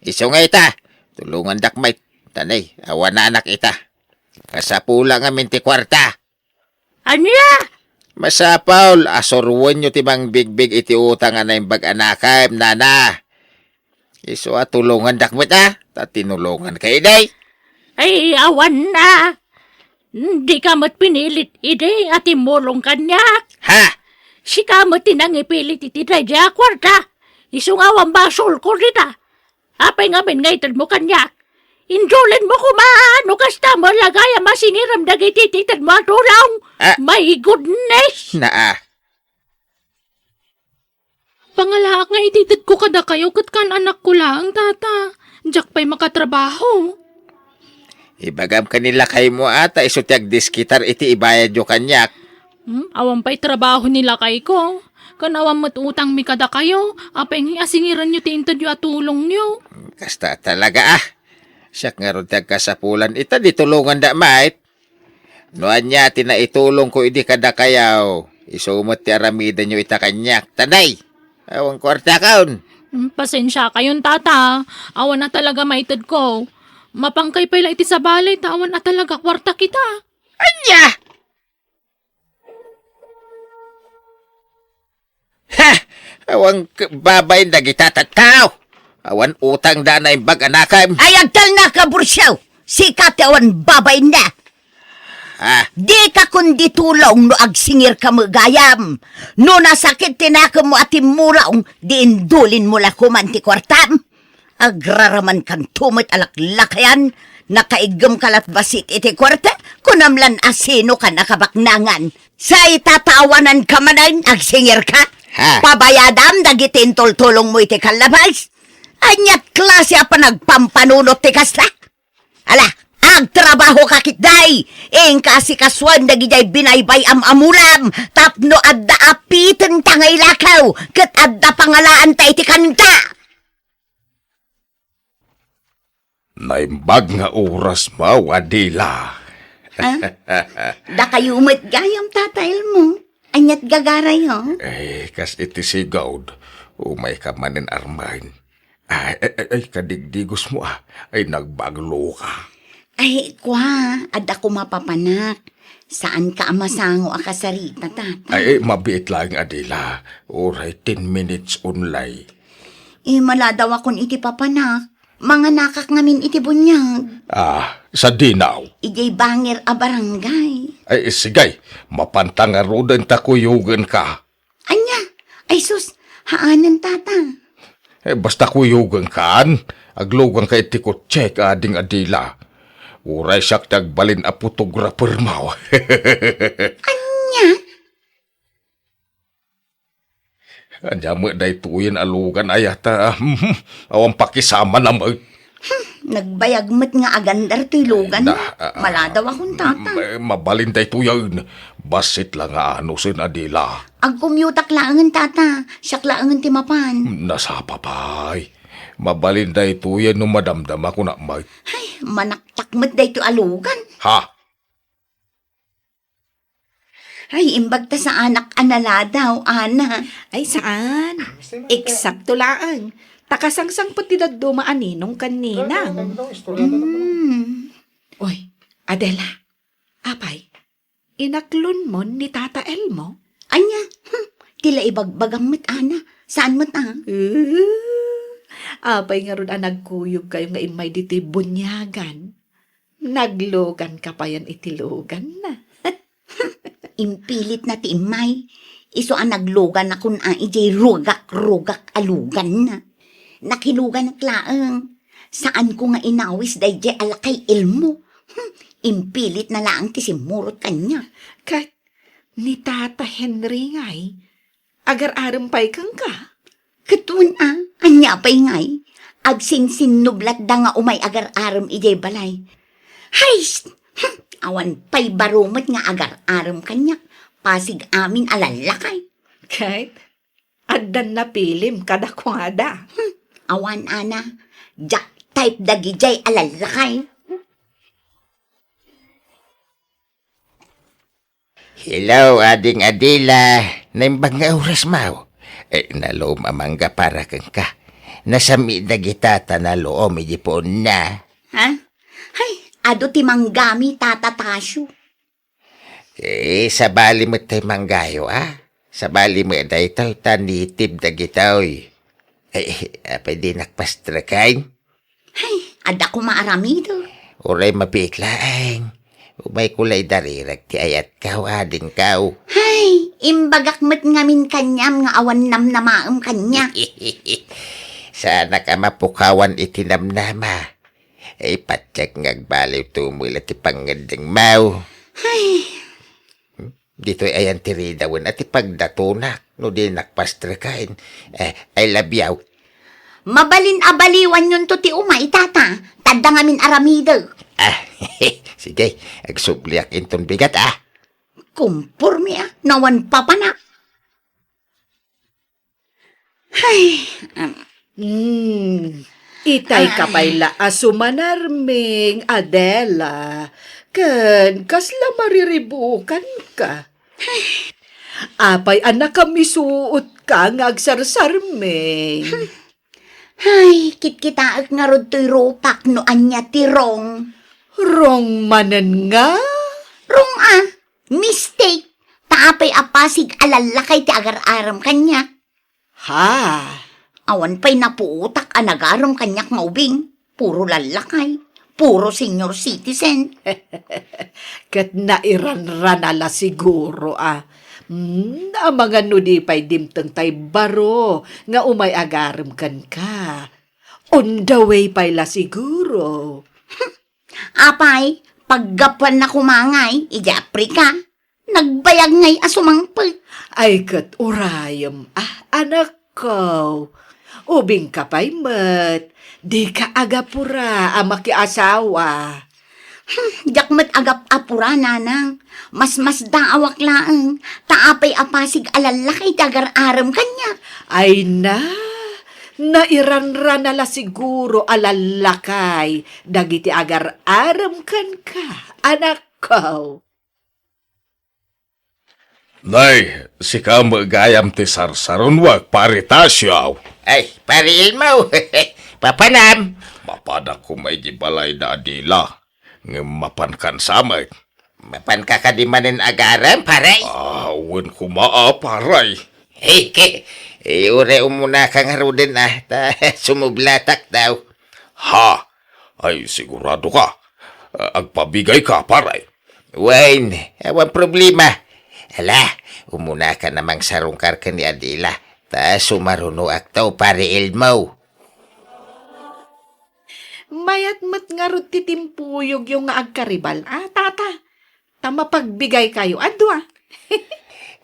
Isu nga ita, tulongandak met. Tanay, awan anak ita. Kasapula ngamin ti kuarta. Ania? Masapul a suroenyo ti mangbigbig iti utang a naimbag a nakem, nana. Isu a tulongandak met a, ta tinulonganka idi. Ay, awan na. Dika met pinilit idi a timmulong kaniak. Ha? Sika met ti nangipilit iti daydiay a kuarta. Isu nga awan basolko dita. Apay ngamin nga itedmo kaniak? Indulinmo koma no kasta met la gayam a singirem dagiti itedmo a tulong. Ah. My goodness! Naa. Pangalaak nga itedko kadakayo ket kaan-anakko laeng, tata. Diak pay makatrabaho. Ibagam ken ni lakaymo a ta isu ti agdiskitar iti ibayadyo kaniak. Hmm, awan pay trabaho ni lakayko. Ken awan met utangmi kadakayo, apay nga asingirenyo ti intedyo a tulongyo. Kasta talaga, ah. Siak ngarud ti agkasapulan ita, di tulonganda met. No ania ti naitulongko idi kadakayo, isu met ti aramidenyo ita kaniak. Tanay, awan kuartakon. Hmm, pasensiakayon, tata. Awan a talaga maitedko. Mapangkay pay la iti sabali ta awan a talaga kuarta kita. Ania? Ha! Awan k-, babain dagita tattao. Awan utangda a naimbag a nakem. Ay, agtalna ka, Bursiaw! Sika ti awan babainna. Ah. Dika kundi tulong no agsingirka met gayam. No nasakit ti nakemmo a timmulong, di indulinmo la koman ti kuartam. Agraramankanto met a laklakayan, nakaiggemka lat bassit iti kuarta, kunam lan a sinokan a kabaknangan. Say tatawananka manen, agsingirka? Ha? Pabayadam dagiti intultulongmo iti kallabes? Aniat klase a panagpampanunot ti kasta? Ala, agtrabahoka ketdi! Inka asikasuem dagidiay binaybay-am a mulam tapno adda apitenta nga ilakaw ket adda pangalaanta iti kanta! Naimbag nga orasmo, Adela. Ah? Dakayo met gayam, Tata Elmo. Aniat gagarayo? Eh, kas iti sigud, umayka manen armen. Ay, ay, ay, ay, kadigdigosmo, ah. Ay, nagbagloka. Ay, kua, adda koma papanak. Saanka a masango a kasarita, Tata. Ay, ay, mabiit laeng, Adela. Uray ten minutes only. Eh, maladawakon iti papanak. Manganakak ngamin iti buniag. Ah, sadino? Idiay bangir a barangay. Ay, sige. Mapanta ngaruden ta kuyogenka. Ania? Ay sus, haanen, Tata. Eh, basta kuyogenkan, agluganka iti kotsek, Ading Adela. Uray siak ti agbalin a photographer-mo. Ania? Ania met daytoyen a lugan, aya ta, hmm, awan pakisama na met. Hmm, nagbayag met nga agandar toy lugan. Na, ah, ah, maladawakon, Tata. Ma-, mabalin daytoyen. Bassit la nga anusen, Adela. Agcommuteak laengen, Tata. Siak laengen ti mapan. Nasapa pay. Mabalin daytoyen no madamdamakon met. Ay, manaktak met daytoy a lugan. Ha? Ay, imbag ta saanak a naladaw, Ana. Ay, saan. Eksakto laeng. Ta kasangsangpet ti dadduma a ninong ken ninang. Mm. Oy, Adela. Apay, inaklonmon ni Tata Elmo? Ania? Hmm, ti la ibagbagam met, Ana. Saan met, ah? Uh, apay ngarud a nagkuyogkayo nga immay ditoy buniagan? Nagluganka payen iti luganna. Impilitna ti immay. Isu a nagluganakon a idiay rugak-rugak a luganna. Nakiluganak laeng. Saanko nga inawis daydiay a lakay Elmo. Hmm, impilitna laeng ti simmurot kaniak. Ket ni Tata Henry ngay, Agar-arem pay kenka? Ket wen a, ania pay ngay? Agsinsinnublatda nga umay agar-arem idiay balay. Hay! Awan pay baro met nga agar-arem kaniak. Pasig amin a lallakay. Ket addan napilim kadakuada. Hmm, awan, Ana. Diak type dagidiay a lallakay. Hello, Ading Adela. Naimbag nga oras maw? Eh, naluom a mangga para kenka. Nasam-it dagita ta naluom iti puonna. Ha? Hay, adu ti manggami, Tata Tasio. Eh, sabali met tay manggayo, a? Sabali met daytoy ta native dagitoy. Eh, apay dinak pastreken? Hay, adda koma aramidek. Uray mabiit laeng. Umayko la idarirag ti ayatko, adingko. Hay, imbagak met ngamin kaniam nga awan namnamaem kaniak. Saanak a mapukawan iti namnama. Ay, patiek nga agbaliwto met la ti pangngeddengmo. Hay. Ditoy ayan ti ridawen a ti pagdatonak no dinak pastreken. Eh, I love you. Mabalin a baliwanyonto ti umay, Tata. Ta adda ngamin aramidek. Ah, sige, agsubliak inton bigat, a. Kumpormi, a, nawan papana. Hay, am. Hmm, itay ka pay la a sumanarming, Adela, ken kasla mariribukanka. Apay a nakamisuotka nga agsarsarming? Hay, kitkitaek ngarud toy rupak no ania ti wrong. Wrong manen nga? Wrong a, mistake. Ta apay a pasig a lallakay ti agar-arem kaniak. Ha? Awan pay napuotak a nagarem kaniak nga ubing. Puro lallakay. Puro senior citizen. Ket nairanrana la siguro, a. Hmm, amangan no di pay dimteng tay baro nga umay agarem kenka. On the way pay la siguro. Apay, paggapuanna koma ngay idiay Africa. Nagbayag ngay a sumangpet. Ay, ket urayem, a, anakko. Ubingka pay met, dika agapura a makiasawa. Hmm, diak met agap-apura, nanang. Masmasdaawak laeng, ta apay a pasig a lallakay ti agar-arem kaniak. Ay na, nairanrana la siguro a lallakay dagiti agar-arem kenka, anakko. Nay, sika met gayam ti sarsarunuek, Pare Tasio. Ay, Pare Elmo, papanam? Mapanak koma iti balay da Adela, ngem mapankan sa met. Mapanka kadi manen agarem, pare? Ah, wen koma, a, pare. Hey, ke, eh, uray umunaka ngaruden, a, ta sumublatak daw. Ha? Ay, sigurado ka? Ah, agpabigay ka, pare? Wen, awan problema. Ala, umuna ka namang sarungkar ken ni Adela. Ta sumarunoak to, Pare Elmo. Mayat met ngarud ti timpuyogyo nga agkaribal, a, tata. Ta mapagbigaykayo a dua.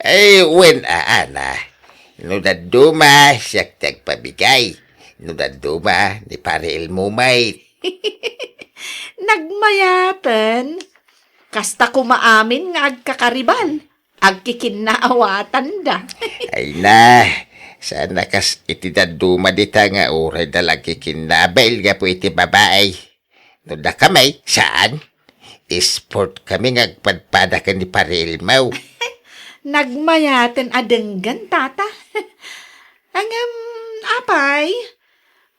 Ay, wen, a, Ana. No dadduma, siak ti agpabigay. No dadduma, ni Pare Elmo met. Nagmayaten. Kasta koma amin nga agkakaribal. Agkikinnaawatanda. Ay na, saan a kas iti dadduma dita nga uray da la agkikinnabil gapu iti babai. No dakami, saan? Sport kami nga agpadpada ken ni Pare Elmo. Nagmayaten a denggen, tata. Ngem, apay,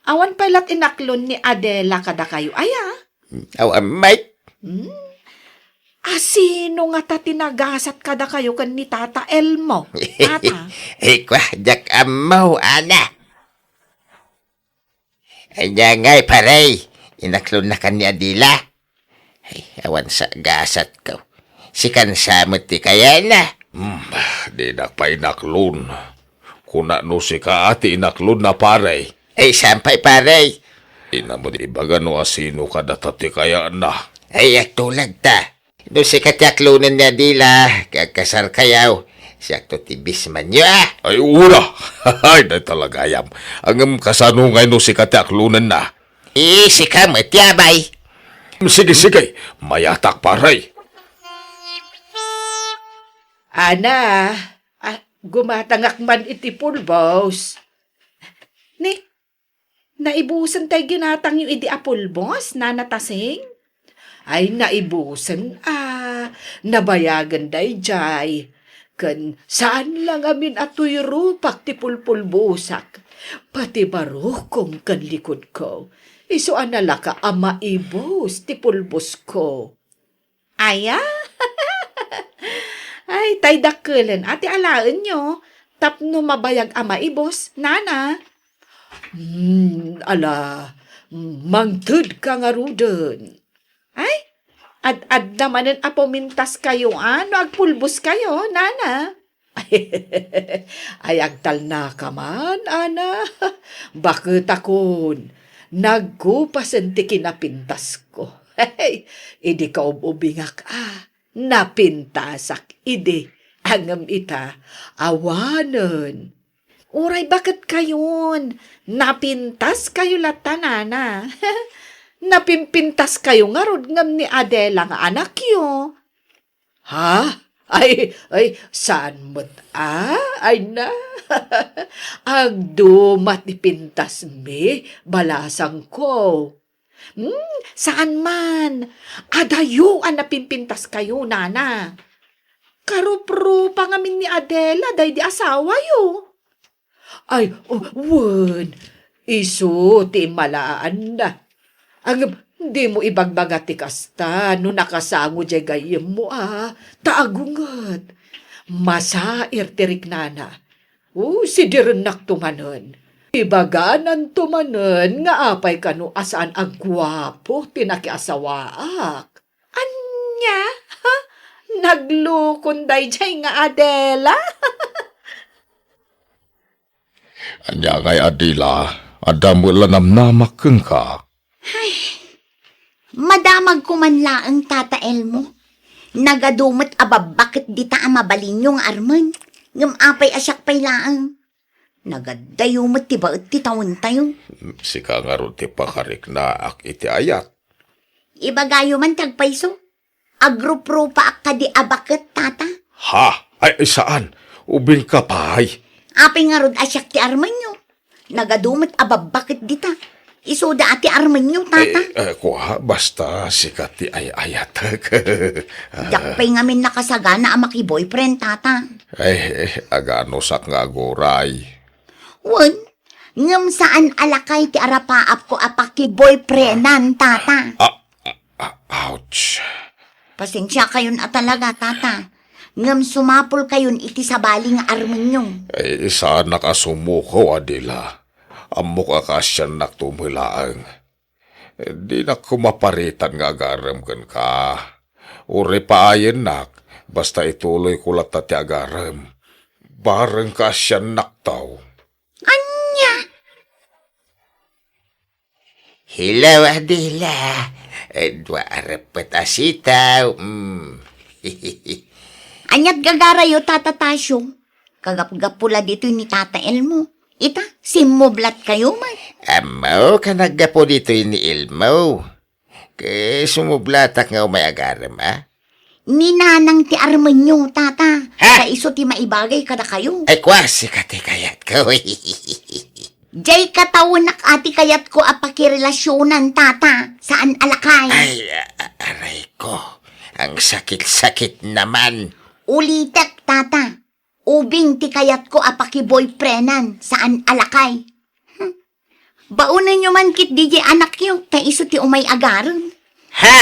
awan pay la ti inaklon ni Adela kadakayo, aya? Aw, ammay. Hmm? Asino ngata ti nagasat kadakayo ken ni Tata Elmo, tata? Ay, kwa, diak ammo, Ana. Ania ngay, pare? Inaklonnakan ni Adela? Ay, awan sa gasatko. Sikan sa met ti kayana. Hmm, dinak pay inaklon. Kuna no sika ti inaklonna, pare. Ay, saan pay, pare? Dina met ibaga no asino kadata ti kayana. Ay, agtulag ta. No sika ti aklonen ni Adela, agkasarkayo. Siakto ti bismanyo, ah! Ay, ura! Ay, dayta la gayam. Ngem kasano ngay no sika ti aklonenna? Eh, sika met ti abay. Sige, sige. Mayatak, pare. Ana, ah, gumatangak man iti pulbos. Ni, naibusen tay ginatangyo idi a pulbos, Nana Tasing? Ay, naibusen a, nabayagen daydiay. Ken saan la ngamin a tuyrupak ti pulpulbosak. Pati barukong ken likudko. Isu a nalaka a maibus ti pulbosko. Aya? Ay, tay dakkelen a ti alaenyo tapno mabayag a maibus, Nana. Hmm, ala, mangtedka ngaruden. Ay, ad-adda manen a pumintaskayo, a, no agpulboskayo, Nana. Ay, agtalnaka man, Ana. Baketakon, nagkupasen ti kinapintasko. Idi kaub-ubingak, a, napintasak idi. Ngem ita, awanen. Uray baket kayon, napintaskayo latta, Nana. Napimpintaskayo ngarud ngem ni Adela nga anakyo. Ha? Ay, ay, saan met, a? Ay na. Agduma ti pintasmi, balasangko. Hmm, saan man. Adayo a napimpintaskayo, Nana. Karuprupa ngamin ni Adela daydi asawayo. Ay, o, wen, isu ti immalaanna. Ngem, dimo ibagbaga ti kasta no nakasango diay gayyemmo, a, ta agunget. Masair ti riknana. O, sidirennakto manen. Ibagananto manen nga apay kano a saan a guapo ti nakiasawaak. Ania? Ha? Naglukon daydiay nga Adela? Ania ngay, Adela? Adda met la namnamak kenka? Ay, madamagko man laeng, Tata Elmo. Nagadu met a babbaket dita a mabalinyo nga armen. Ngem apay a siak pay laeng? Nagaddayo met ti baet ti tawentayo. Sika ngarud ti pakariknaak iti ayat. Ibagayo man ti agpayso. Agruprupaak kadi a baket, Tata. Ha? Ay, ay, saan? Ubingka pay. Apay ngarud a siak ti armenyo? Nagadu met a babbaket dita. Isuda a ti armenyo, Tata. Ay, eh, kua, basta sika ti ay-ayatek. Diak pay ngamin nakasagana a maki-boyfriend, Tata. Ay, eh, aganusak nga aguray. Wen, ngem saan a lakay ti arapaapko a pakiboyfriendan, Tata. Ah, ah, ah, ouch. Pasensiakayon a talaga, Tata. Ngem sumapulkayon iti sabali nga armenyo. Ay, saanak a sumuko, Adela. Ammok a kaasiannakto met laeng. Dinak koma paritan nga agarem kenka. Uray paayennak, basta ituloyko latta ti agarem. Bareng kaasiannakto. Ania? Hello, Adela. Dua a reppet a sitaw. Mm. Aniat gagarayo, Tata Tasio? Kagapgapu la ditoy ni Tata Elmo. Ita, simmublatkayo met. Ammo, ka naggapu ditoy ni Elmo. Ket sumublatak nga umay agarem, a? Ni nanang ti armenyo, Tata. Ha? Ta isu ti maibagay kadakayo. Ay, kua, sika ti kayatko. Diay katawenak a ti kayatko a pakirelasionan, Tata. Saan a lakay? Ay, a-, a-, aray ko. Ang sakit-sakit naman. Ulitek, Tata. Ubing ti kayatko a pakiboyfriendan, saan a lakay. Hmm. Baonenyo man ketdi diay anakyo, ta isu ti umay agarem. Ha?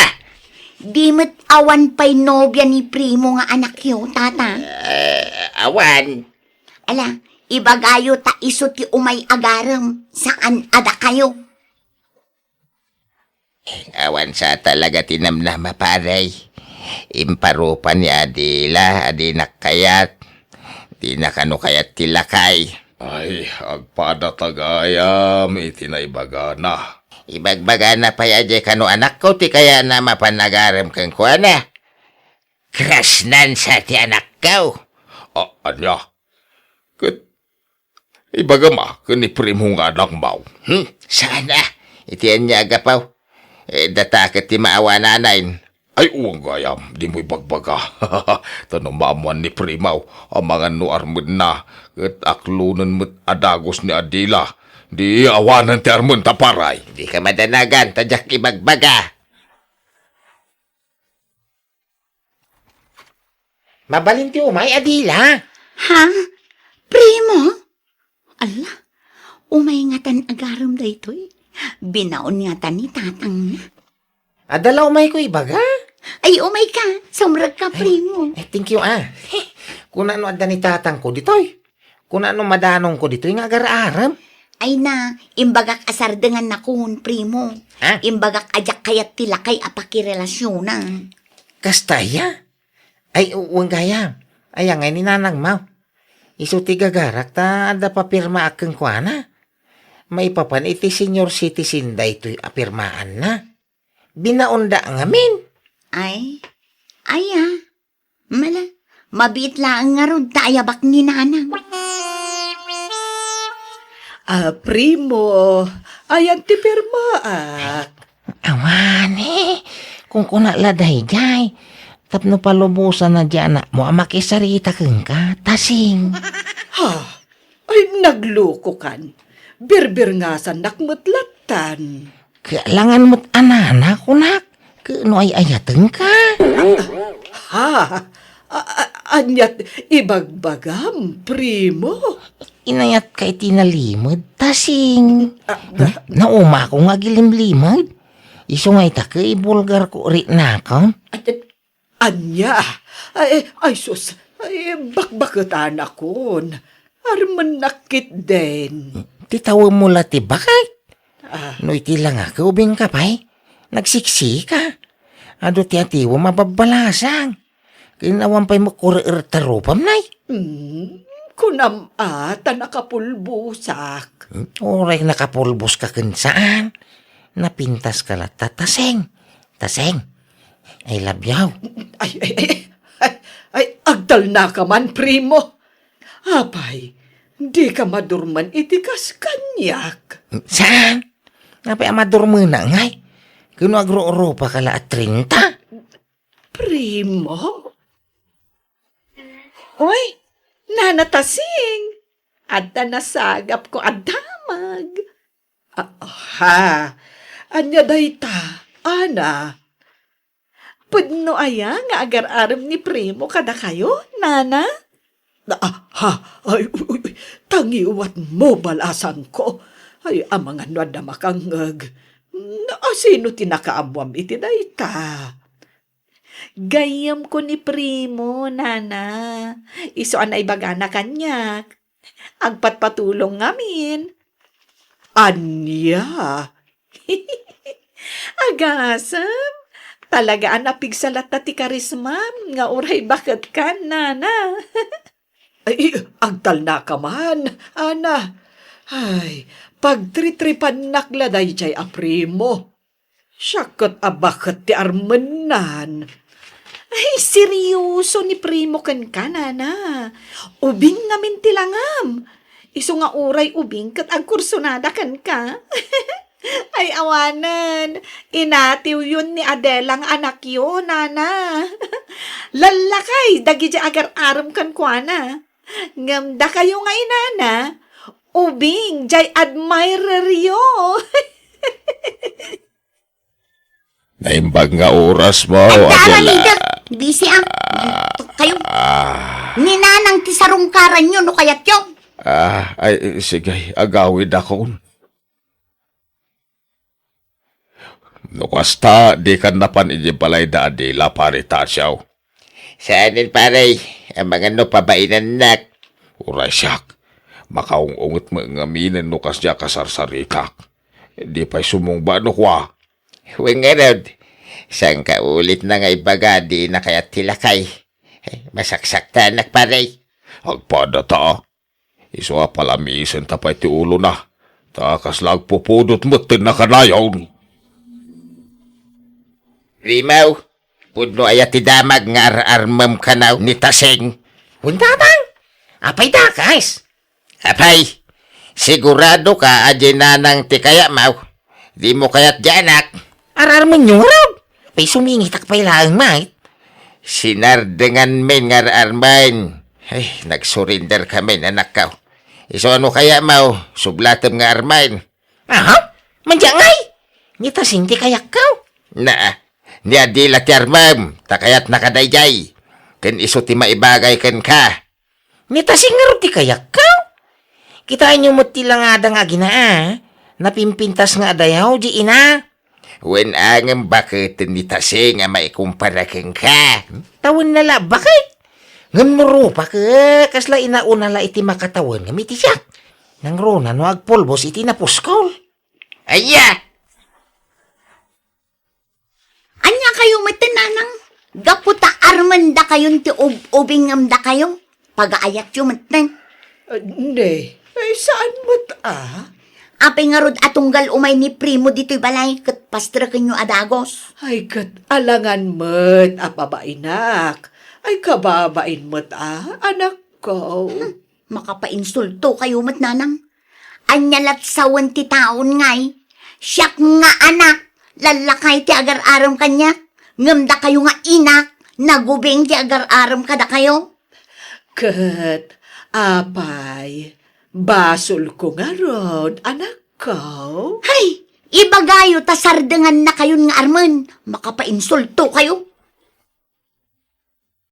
Di met awan pay nobia ni primo nga anakyo, Tata. Eh, awan. Ala, ibagayo ta isu ti umay agarem, saan a dakayo. Awan sa talaga ti namnama, pare. Imparupa ni Adela a dinak kayat. Dina kano kayat ti lakay. Ay, agpada ta gayam iti naibagana. Ibagbagana pay a diay kano anakko ti kayatna a mapan agarem kenkuana. Krasnan sa ti anakko. A-, ania? Ket ibagam a ken ni Primo nga anakmaw. Hmm? Saan a? Iti ania a gapu? Eh, data ket ti maawananay. Ay, wen gayam, dimo ibagbaga. Ta no maammuan ni Primo, amangan no armenna, ket aklonen met a dagus ni Adela, di awanen ti armenta, pare. Dika madanagan, ta diak ibagbaga. Mabalin ti umay, Adela? Ha? Primo? Ala, umay ngatan agarem daytoy. Binaon ngatan ni tatangna. Adda la umayko ibaga? Ay, umay ka. Sumrek ka, Primo. Ay, thank you, ah. Kuna no adda ni tatangko ditoy. Kuna no madanongko ditoy nga agar-arem. Ay na, imbagak a sardengannakon, Primo. Ha? Imbagak a diak kayat ti lakay a pakirelasionan. Kasta aya? Ay, u-, wen gayam. Aya ngay ni nanangmaw. Isu ti gagarak ta adda papirmaak kenkuana. Maipapan iti senior citizen daytoy a pirmaanna. Binaonda ngamin. Ay, aya. Mala, mabiit laeng ngarud ta ayabak ni nanang. Ah, Primo, ayan ti pirmaak. Awane, kunkuna la daydiay. Tapno palubosanna di anakmo a makisarita kenka, tasing. Ha? Ay, naglukokan. Birbirngasannak met lattan. Kailangan met a nana, kunak. Ket no ay-ayatenka. Ha? A-, a-, aniat ibagbagam, Primo? Inayatka iti nalimed, tasing. Ah, na-, naumaak nga agilimlimed. Isu nga ita ket ibulgarko ritnakon. At, at, ania? Ay, ay, sus. Ay, bakbaketanakon. Armennak ketdin. Ti tawemmo la ti baket. Ah. No iti langak, ubingka pay. Nagsiksika. Adu ti atiwem a babbalasang. Ken awan pay makurier ta rupam, nay. Hmm, kunam a, ta nakapulbosak. Hmm, uray nakapulboska ken saan. Napintaska latta, tasing. Tasing. I love you. Ay, ay, ay, ay, ay, agtalnaka man, Primo. Apay, dika madurman iti kas kaniak. Saan? Apay a madurmena ngay? Ken no agrurupaka la a treinta? Primo? Hoy, Nana Tasing! Adda nasagapko a damag. Ah, ha? Ania dayta, Ana? Pudno aya nga agar-arem ni Primo kadakayo, Nana? Ah, ha? Ay, uy, uy, uy, tangiwatmo, balasangko. Ay, amangan no adda makangngeg. Asino ti nakaammoam iti dayta? Gayyemko ni Primo, Nana. Isu a naibagana kaniak. Agpatpatulong ngamin. Ania? Agasem, talaga a napigsa latta ti karismam nga uray baketkan, Nana. Ay, agtalnaka man, Ana. Ay, pagtritripannak la daydiay a Primo. Siak ket a baket ti armennan. Ay, serioso ni Primo kenka, Nana. Ubing ngamin ti langam. Isu nga uray ubing ket agkursunada kenka. Ay, awanen. Inatiwyon ni Adela nga anakyo, Nana. Lallakay dagiti agar-arem kenkuana. Ngem dakayo nga inana, ubing jay admireryo. Naimbag nga oras mo, Adela. Agdara, leader. Busy, ah. Dito kayo. Ah. Ni nanang ti sarungkaranyo, no kayatyo. Ah, ay, sige, agawidakon. No kasta, dikan napan idiay balay da Adela, Pare Tasio. Saanen, pare, amangan no pabainannak. Uray siak, makaung-unget met ngaminen no kasdiay a kasarsaritak. Di pay sumungba no kua. Wen ngarud, saan ka ulit na nga ibaga, dina kayat ti lakay. Masaksaktanak, pare. Agpada ta, a. Isu a palamisenta pay ti ulona, ta kasla agpupudot met ti nakanayon. Rimaw, pudno aya ti damag nga ar-armem kanaw ni Tasing? Wen, Tatang, Apay dakas? Apay, sigurado ka a di nanang ti kayatmo? Dimo kayat di anak? Ararmenyo ngarud. Apay, sumingitak pay laeng, mait. Sinardengan men nga armen. Ay, nag-surrender ka men, anakko. Isu a no kayatmo, sublatem nga armen. Aha? Mandiay ngay? Ni Tasing ti kayatko. Naa, ni Adela ti armem, ta kayatnaka daydiay. Ken isu ti maibagay kenka. Ni Tasing ngarud ti kayatko? Kitaenyo met ti langada nga agina, a. Napimpintas nga adayo, di ina. Wen a ngem baketen ni Tasing a maikumpara kenka? Tawenna la, baket. Ngem no rupak, kasla inauna la iti makatawen ngem iti siak. Nangruna no agpulbos iti napuskol. Aya! Ania kayo met, nanang? Gapu ta armen dakayon ti ub-, ubingem dakayo. Pagaayatyo met, nen. Ah, ne, ay, saan met, a? Apay ngarud a tunggal umay ni Primo ditoy balay ket pastrekenyo a dagos? Ay, ket alangan met a pabainak. Ay, kababain met, a, anakko. Hmm, makapainsulto kayo met, nanang. Ania lat sawen ti taon ngay? Siak nga anak, lallakay ti agar-arem kaniak, ngem dakayo nga inak, nagubing ti agar-arem kadakayo. Ket, apay, basolko ngarud, anakko? Hay, ibagayo ta sardengannakayon nga armen, makapainsulto kayo.